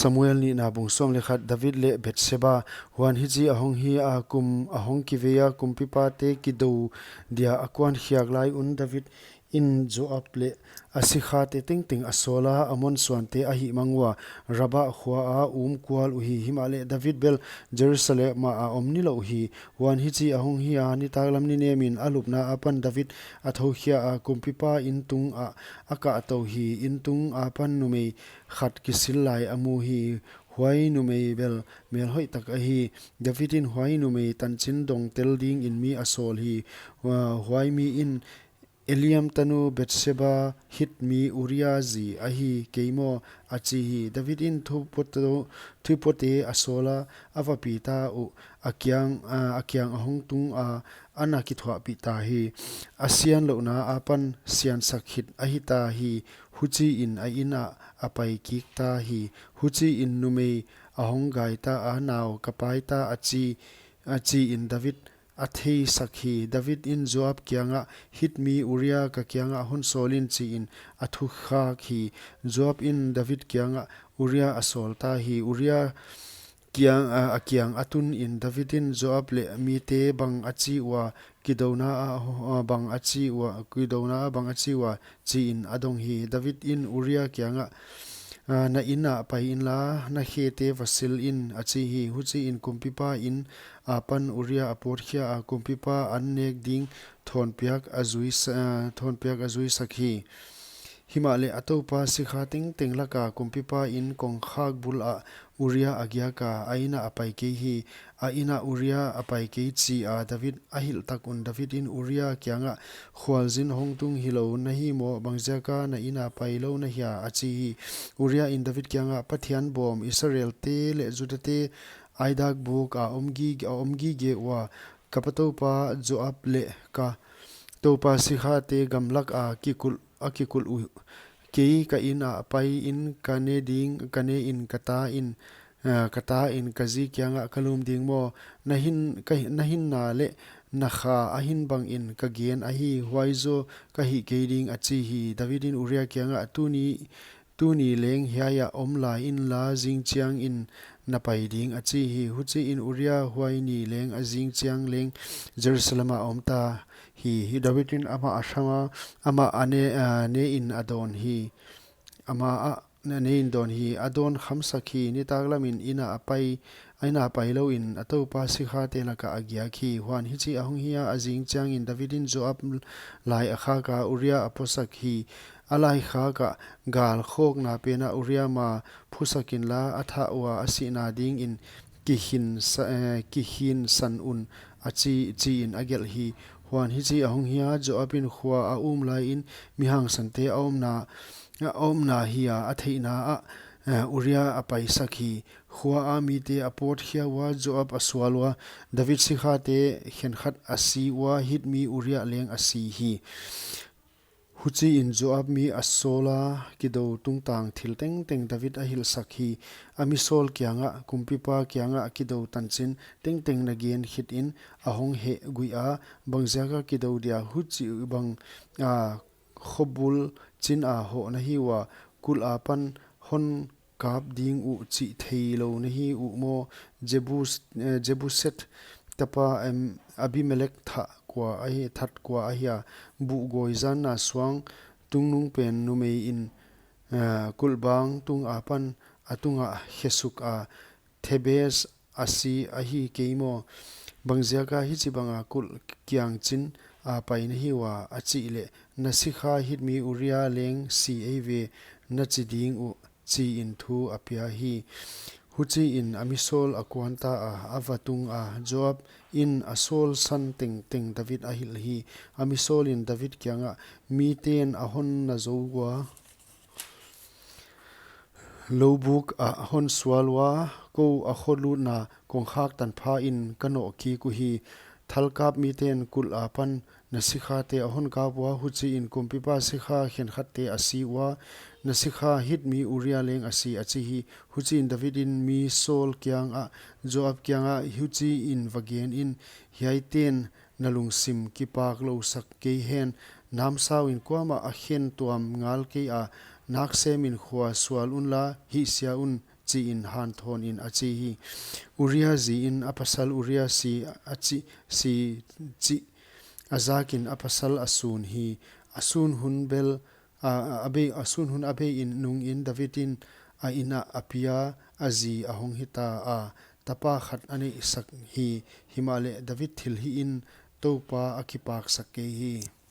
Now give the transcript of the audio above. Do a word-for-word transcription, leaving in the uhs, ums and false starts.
Samuel nihna bung sawm leh khat. David leh Bathsheba. Huan hichi ahong hi a, kum ahong kivei a, kumpipate kidou dia a kuan khiak lai un David in Joab leh a sikhate tengteng a sawl a, Ammon suante a hihmang ua, Rabah khua a um kual uhi. Himahleh David bel Jerusalem ah a om nilou hi. Huan hichi ahong hi a, nitaklam ninem in a lupna apan David a thou khia a, kumpipa in tung ah a kah tou hi. In tung apan numei khat kisil lai a mu hi. Huai numei bel mel hoih tak ahi. David in huai numei tanchin dong tel ding in mi a sawl hi. Hua-, huai mi in, Eliam tanu Bathsheba, Hit mi Uria zi ahi kei maw? a chi hi. David in thupuatu-, thupuate a sawl a, a va pi ta uh, a kiang, a, a kiang ahong tung a, ana kithuahpih ta hi. A sian louhna apan siansak khit ahi ta hi. Huchi in a in ah a pai kik ta hi. Huchi in numei ahong gai ta a, nau ka pai ta a chi, a chi in David a theisak hi. David in Joab kiangah, Hit mi Uria ka kiangah hon sawl in, chi in a thukhak hi. Joab in David kiangah Uria a sawl ta hi. Uria kiang, a, a kiang a tun in David in Joab leh mite bang a chi ua, kidouna ah, a, bang a chi ua, kidouna ah bang a chi ua, chi in a dong hi. David in Uria kiangah, a, na in ah pai inla, na khete va sil in, a chi hi. Huchi in kumpipa in apan Uria a pawt khia a, kumpipa an nek ding thawnpiak a zui sa-, a, thawnpiak a zui sak hi. Himahleh a toupa sikha tengteng laka kumpipa in kongkhak bul ah Uria a giak a, a in ah a pai kei hi. A in ah Uria a pai kei chi a David a hilh tak un David in Uria kiangah, Khualzin hong tung hilou na hi maw, bangziak a na in ah pai lou na hia? a chi hi. Uria in David kiangah, Pathian bawm, Israelte leh Judate aidak buk a om gi-, a om gige ua, ka pa toupa Joab leh ka toupa sikhate gamlak a kikulh, a kikulh uh. Kei ka in ah pai in ka ne ding, ka ne in ka ta in, a, ka ta in ka zi kiangah ka lum ding maw? Na hin, ka, na hinna leh na kha a hin bang in ka gen ahi, huai zaw ka hih kei ding, a chi hi. David in Uria kiangah, Tuni, tuni leng hiai ah om lai inla, zingchiang in na pai ding, a chi hi. Huchi in Uria huai ni leng a zingchiang leng Jerusalem ah a om ta hi. Hi David in amah a sang a, amah a ne, a, ne in a dawn hi. Amah a ne in dawn hi. A dawn khamsak hi. Nitaklam in in ah a pai, in ah a pai lou in a toupa sikhate laka a giak hi. Huan hichi ahong hi a, a zingchiang in David in Joab lai a khak a, Uria a puasak hi. A lai khak a, gal khawkna pen ah Uria ma phusak inla, a thah ua a sihna ding in kikhin sa-, eh, kikhin san un, a chi, chi in a gelh hi. Huan hichi ahong hi a, Joab in khua a um lai in mi hangsante a omna, a omna hi a, a theihna ah, eh, Uria a paisak hi. Khua a mite a pawt khia ua, Joab a sual ua, David sikhate khenkhat a si ua, Hit mi Uria leng a si hi. Huchi in Joab mi a sawl a, kidou tungtang thil tengteng David a hilhsak hi. A mi sawl kiangah, kumpipa kiangah kidou tanchin tengteng na gen khit in ahong heh guih a, bangziak a kidou dia huchibang a khobul chin a hoh na hi ua, kulh apan hon kap ding uh chih theilou na hi uh maw? Jebus-, eh, Jebuset tapa em, Abimelek thah kua ahi, that kua ahia? Buhgawi zan a suang tungnung pen numei in, eh, kulhbang tung apan a tungah khesuk a, Thebes a si ahi kei maw? Bangziak a hichibang a kulh kiang chin a pai na hi ua? a chih leh, Na sikha Hit mi Uria leng si ei ve, na chi ding uh, chi in thu a pia hi. Huchi in a mi sawl a kuan ta a, a va tung a, Joab in a sawl san tengteng David a hilh hi. A mi sawl in David kiangah, Miten a hon na zou ua, loubuk ah hon sual ua, kou a kholutna kongkhak tanpha in ka noh kik uhi. Thalkap miten kulh apan na sikhate a hon kap ua, huchi in kumpipa sikha khenkhatte a si ua, na sikha Hit mi Uria leng a si, a chi hi. Huchi in David in mi sawl kiangah, Joab kiangah, Huchi in va gen in, hiaiten na lungsim kipak lou sak kei hen, namsau in kuamah a khen tuam ngal kei a, nak sem in khua sual unla, hihsia un, chiin hanthawnin a chi hi. Uria ziin a pasal Uria si a chi, si chih a zakin a pasal a sun hi. A sun hun bel, a, a bei, a sun hun a beiin nungin Davidin a inah a pia a zi a hong hita a, tapa khat a neihsak hi. Himahleh David thilhihin Toupa a kipaksak kei hi.